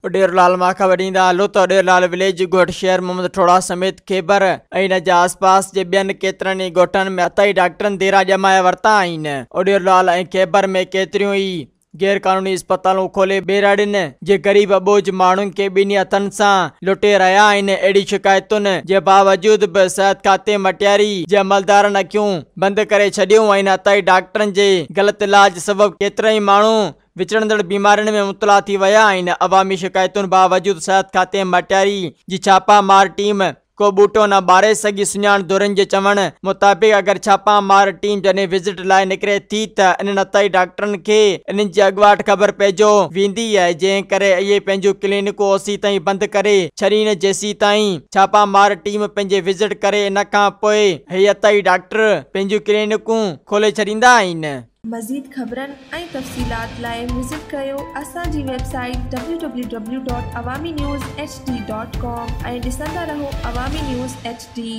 اڏيرلال مان خبر ڏيندا هلون ته اڏيرلال وليج ڳوٺ شير محمد ٺوڙها سميت کيبر ۽ ان جي آس پاس جي ٻين ڪيترن ئي ڳوٺن ۾ عطائي ڊاڪٽرن ديرا ڄمائي ورتا آهن. اڏيرلال ۽ کيبر ۾ ڪيتريون ئي غير قانوني اسپتالون کولي ٻهراڙين جي غريب اٻوجهه ماڻهن کي ٻنهي هٿن سان لٽي رهيا آهن. اهڙي شڪايتن جي باوجود به صحت کاتي مٽياري جي عملدارن اکيون بند ڪري ڇڏيون آهن. عطائي ڊاڪٽرن جي غلط علاج سبب ڪيترائي ماڻهو وچڙندڙ بيمارين ۾ مبتلا ٿي ويا آهن، عوامي شڪايتن باوجود صحت کاتي مٽياري جي ڇاپا مار ٽيم ڪو ٻوٽو نه ٻاري سگهي، سڃاڻ ڌرين جي چوڻ مطابق اگر ڇاپا مار ٽيم جڏهن وزٽ لاء نڪري ٿي ته انهن عطائي ڊاڪٽرن کي انهن جي اڳواٽ خبر پئجو ويندي آهي جنهن ڪري اهي پنهنجون ڪلينڪون اوسيتائين بند ڪري ڇڏين جيسيتائين ڇاپا مار ٽيم پنهنجي وزٽ ڪري ان کان پوء اهي عطائي ڊاڪٽر پنهنجون ڪلينڪون کولي ڇڏيندا آهن. مزيد خبرن ۽ تفصيلات لاء وزٽ ڪريو اسان جي website W W W dot Awami news H D dot com ۽ ڏسندا رهو عوامي نيوز ايڇ ڊي.